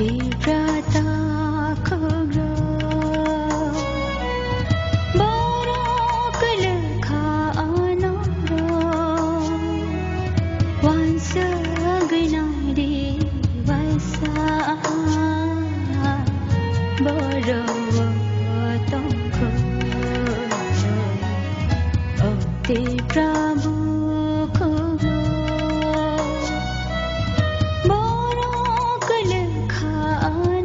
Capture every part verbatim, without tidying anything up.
Tiprata khogro, borok lekha anoro, wansugwi nai di waisa, borok tongkho, o Tipra bukhuk. Borok lekha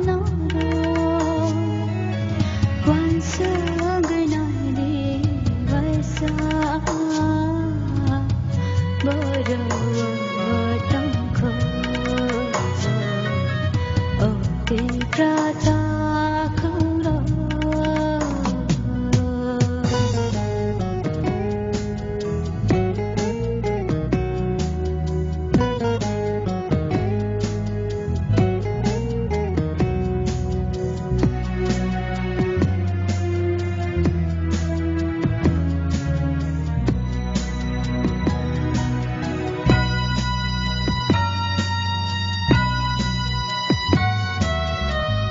norok, wansugwi nai di waisa, borok tongkho, o Tipra takhuk rok.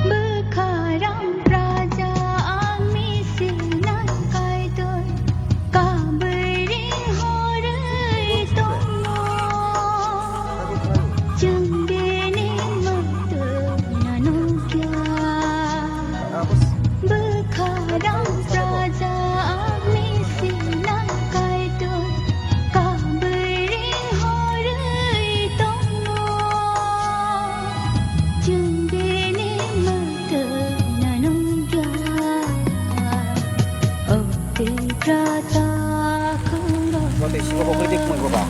Bwkha rang praja ang misinai Kaitor, kabui ring horwi tongo. Chwng bini mwtwino nukya. Bwkha rang praja ang misinai Kaitor, kabui ring horwi tongo. Chwng bini mwtwino nukya, o Tipra takhuk rok. Bo tei sibo bo khe tei khumui bo ba.